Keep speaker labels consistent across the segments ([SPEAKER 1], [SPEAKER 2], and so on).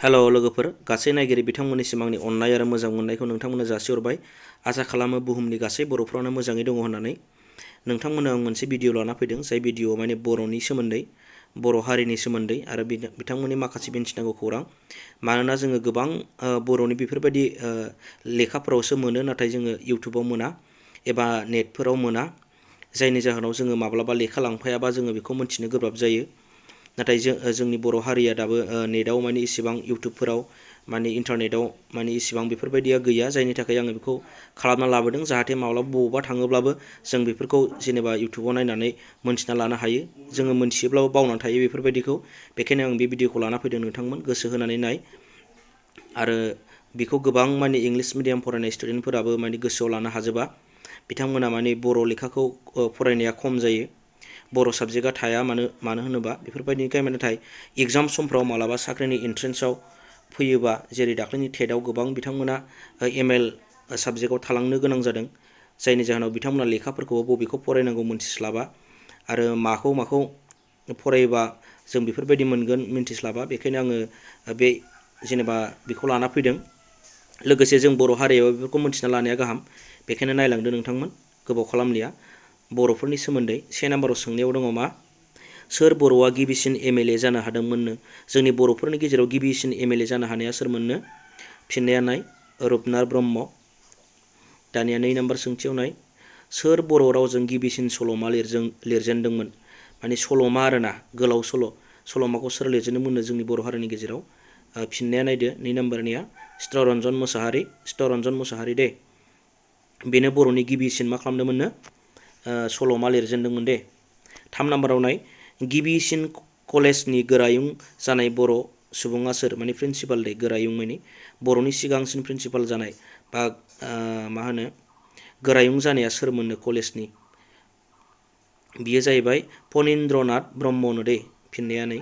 [SPEAKER 1] हेल' लोगोफोर गासै नायगिरि बिथांमोननिसिम आंनि अननाय आरो मोजां मोननायखौ नोंथांमोननो जासिहरबाय। आसा खालामो बुहुमनि गासै बर'फ्रानो मोजाङै दङ होननानै। नोंथांमोननो आं मोनसे भिडिअ लाना फैदों, जाय भिडिअ माने बर'नि सोमोन्दै, बर' हारिनि सोमोन्दै आरो बिथांमोननि माखासे मिन्थिनांगौ खौरां। मानोना जोङो गोबां बर'नि बेफोरबायदि लेखाफोरावसो मोनो, नाथाय जोङो इउटुबाव मोना एबा नेटफोराव मोना, जायनि जाहोनाव जोङो माब्लाबा लेखा लांफायाबा जोङो बेखौ मिन्थिनो गोब्राब जायो। नाथाय जोंनि बर' हारिया दाबो नेटआव माने इसेबां इउटुबफोराव माने इन्टारनेटआव माने इसेबां बेफोरबायदिया गैया, जायनि थाखाय आङो बेखौ खालामना लाबोदों, जाहाथे माब्लाबा बबावबा थाङोब्लाबो जों बेफोरखौ जेनेबा इउटुबाव नायनानै मोन्थिना लानो हायो। जोङो मोन्थियोब्लाबो बावनानै थायो बेफोरबायदिखौ। बेखायनो आं बे भिडिअखौ लाना फैदों, नोंथांमोन गोसो होनानै नाय। आरो बेखौ गोबां माने इंलिस मिडियाम फरायनाय स्टुडेन्टफोराबो माने गोसोआव लानो हाजोबा। बिथांमोना माने बर' लेखाखौ फरायनाया खम जायो, बर' साबजेक्टआ थाया मानो होनोबा बेफोरबायदिखाय। नाथाय एगजाम समफ्राव मालाबा साख्रिनि एन्ट्रेन्सआव फैयोबा, जेरै दाख्लैनि टेटआव गोबां बिथांमोना ML साबजेक्टआव थालांनो गोनां जादों, जायनि जाहोनाव बिथांमोना लेखाफोरखौबो बबेखौ फरायनांगौ मोनथिस्लाबा आरो माखौ फरायोबा जों बेफोरबायदि मोनगोन मिन्थिस्लाबा। बेखायनो आङो बे जेनेबा बेखौ लाना फैदों। लोगोसे जों बर' हारियाव बेफोरखौ मोन्थिना लानाया गाहाम। बेखायनो नायलांदो नोंथांमोन, गोबाव खालामलिया। बर'फोरनि सोमोन्दै 1 नाम्बाराव सोंनायाव दङ मा? सोर बर'आ गिबिसिन MLA जानो हादोंमोननो? जोंनि बर'फोरनि गेजेराव गिबिसिन MLA जानो हानाया सोरमोननो? फिननाया नाय, रुपनाथ ब्रह्म। दानिया 2 नाम्बार सोंथियाव नाय, सोर बर' रावजों गिबिसिन सल'मा लिरजेनदोंमोन? माने सल'मा आरोना, गोलाव सल'माखौ सोर लिरजेनदोंमोननो जोंनि बर' हारिनि गेजेराव? फिननाया नायदो 2 नाम्बारनिया चित्तरन्जन मोसाहारि। चित्तरन्जन मोसाहारि दे, बेनो बर'नि गिबिसिन मा खालामदोंमोननो? सल'मा लिरजेनदोंमोन दे। 3 नाम्बाराव नाय, गिबिसिन कलेजनि गोरायुं जानाय बर' सुबुङा सोर? माने प्रिन्सिपाल दे, गोरायुं माने बर'नि सिगांसिन प्रिन्सिपाल जानाय बा गोरायुं जानाया सोरमोननो कलेजनि? बियो जाहैबाय फणीन्द्रनाथ ब्रह्मनो दे, फिननाया नै।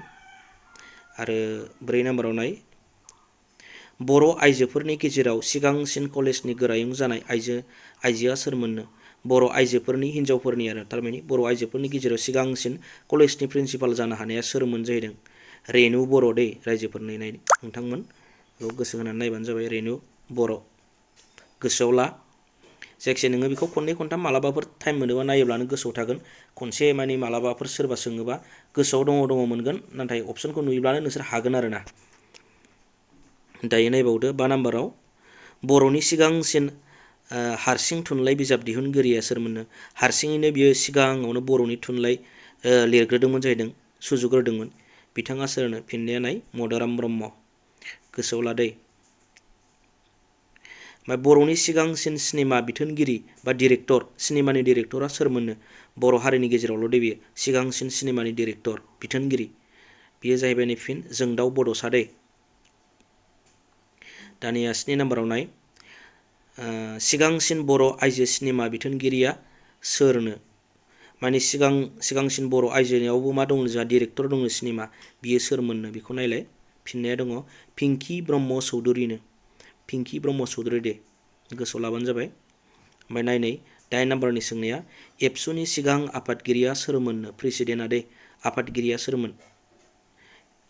[SPEAKER 1] आरो 4 नाम्बाराव नाय, बर' आइजोफोरनि गेजेराव सिगांसिन कलेजनि गोरायुं जानाय आइजोआ सोरमोननो? बर' आइजोफोरनि, हिन्जावफोरनि आरो थारमाने बर' आइजोफोरनि गेजेराव सिगांसिन कलेजनि प्रिन्सिपाल जानो हानाया सोरमोन जाहैदों? रेनु बर' दे, रायजोफोरनि नाय नोंथांमोन, बेखौ गोसो होनानै नायबानो जाबाय। रेनु बर', गोसोआव ला। जायखिजाया नोङो बेखौ खननै खनथाम मालाबाफोर टाइम मोनोबा नायोब्लानो गोसोआव थागोन। खनसे माने मालाबाफोर सोरबा सोङोबा गोसोआव दङ मोनगोन, नाथाय अपसनखौ नुयोब्लानो नोंसोर हागोन आरोना। दायो नायबावदो 5 नाम्बाराव, बर'नि सिगांसिन हारसिं थुनलाइ बिजाब दिहुनगिरिया सोरमोननो? हारसिङैनो बियो सिगाङावनो बर'नि थुनलाइ लिरग्रोदोंमोन जाहैदों, सुजुग्रोदोंमोन। बिथाङा सोरनो? फिननाया नाय, मदाराम ब्रह्म। गोसोआव लादै। ओमफ्राय बर'नि सिगांसिन सिनेमा बिथोनगिरि बा डिरेक्टर, सिनेमानि डिरेक्टरा सोरमोननो? बर' हारिनि गेजेरावल' दे बेयो सिगांसिन सिनेमानि डिरेक्टर, बिथोनगिरि। बेयो जाहैबाय नै फिन जोंदाव बड'सा दे। दानिया 7 नाम्बाराव नाय, सिगांसिन बर' आइजो सिनेमा बिथोनगिरिया सोरनो? माने सिगांसिन बर' आइजोनियावबो मा दङ जोंहा? डिरेक्टर दङ सिनेमा, बियो सोरमोननो? बेखौ नायलाय। फिननाया दङ पिंकि ब्रह्म चौधुरिनो। पिंकि ब्रह्म चौधुरि दे, गोसोआव लाबानो जाबाय। ओमफ्राय नाय 8 नाम्बारनि सोंनाया, एबसुनि सिगां आफादगिरिया सोरमोननो? प्रेसिडेन्टआ दे, आफादगिरिया सोरमोन?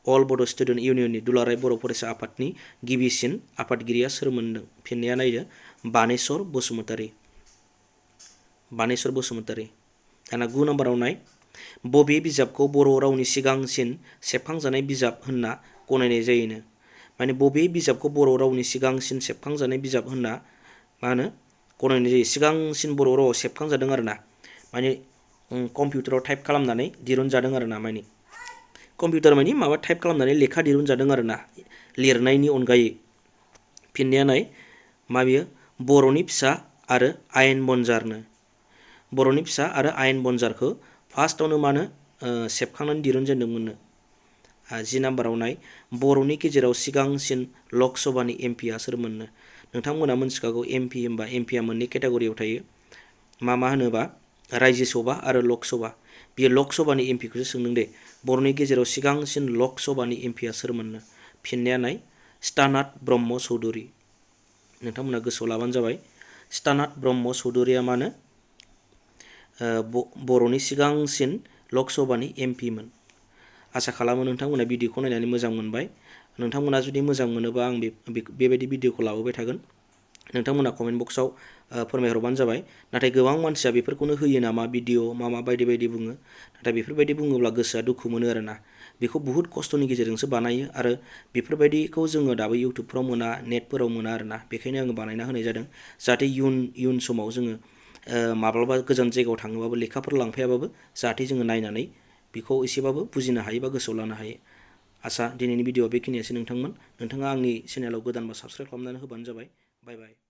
[SPEAKER 1] अल बड' स्टुडेन्ट इउनियननि, दुलाराय बर' फरायसा आफादनि गिबिसिन आफादगिरिया सोरमोननो? फिननाया नायदो, बानेस्वर बसुमतारी। बानेस्वर बसुमतारी। दाना 9 नाम्बाराव नाय, बबे बिजाबखौ बर' रावनि सिगांसिन सेबखांजानाय बिजाब होनना गनायनाय जायोनो? माने बबे बिजाबखौ बर' रावनि सिगांसिन सेबखांजानाय बिजाब होनना गनायनाय जायो? सिगांसिन बर' रावाव सेबखांजादों आरोना, माने कम्पिउटाराव टाइप खालामनानै दिरुनजादों आरोना। माने कम्पिउटार माने माबा टाइप खालामनानै लेखा दिरुनजादों आरोना, लिरनायनि अनगायै। फिननाया नाय, मा बियो? बर'नि फिसा आरो आयेन बनजारनो। बर'नि फिसा आरो आयेन बनजारखौ फार्स्टआवनो सेबखांनानै दिरुनजेनदोंमोननो। 10 नाम्बाराव नाय, बर'नि गेजेराव सिगांसिन लक सभानि एमपिआ सोरमोननो? नोंथांमोना मोनथिखागौ, एमपि होनबा एमपिआ मोननै केटेगरियाव थायो। मा होनोबा? रायजो सभा आरो लक सभा। बियो लक सभानि एमपिखौसो सोंदों दे। बर'नि गेजेराव सिगांसिन लक सभानि एमपिआ सोरमोननो? फिननाया नाय, चित्तरन्जन ब्रह्म चौधुरि। नोंथांमोना गोसोआव लाबानो जाबाय। चित्तरन्जन ब्रह्म चौधुरिया बर'नि सिगांसिन लक सभानि एमपिमोन। आसा खालामो नोंथांमोना भिडिअखौ नायनानै मोजां मोनबाय नोंथांमोना जुदि मोजां मोनोबा आं बेबायदि भिडिअखौ लाबोबाय थागोन। नोंथांमोना कमेन्ट बक्सआव फोरमायहरबानो जाबाय। नाथाय गोबां मानसिया बेफोरखौनो होयो नामा भिडिअ मा बायदि बायदि बुङो। नाथाय बेफोरबायदि बुङोब्ला गोसोआ दुखु मोनो आरोना। बेखौ बुहुत खस्थ'नि गेजेरजोंसो बानायो आरो बेफोरबायदिखौ जोङो दाबो इउटुबफ्राव मोना, नेटफोराव मोना आरोना। बेखायनो आङो बानायना होनाय जादों जाहाथे इयुन समाव जोङो माब्लाबा गोजान जायगायाव थाङोबाबो लेखाफोर लांफायाबाबो जाहाथे जोङो नायनानै बेखौ एसेबाबो बुजिनो हायो बा गोसोआव लानो हायो। आसा दिनैनि भिडिअआ बेखिनियासै नोंथाङा आंनि चेनेलाव गोदानबा साबस्क्राइब खालामनानै होबानो जाबाय। बाय बाय।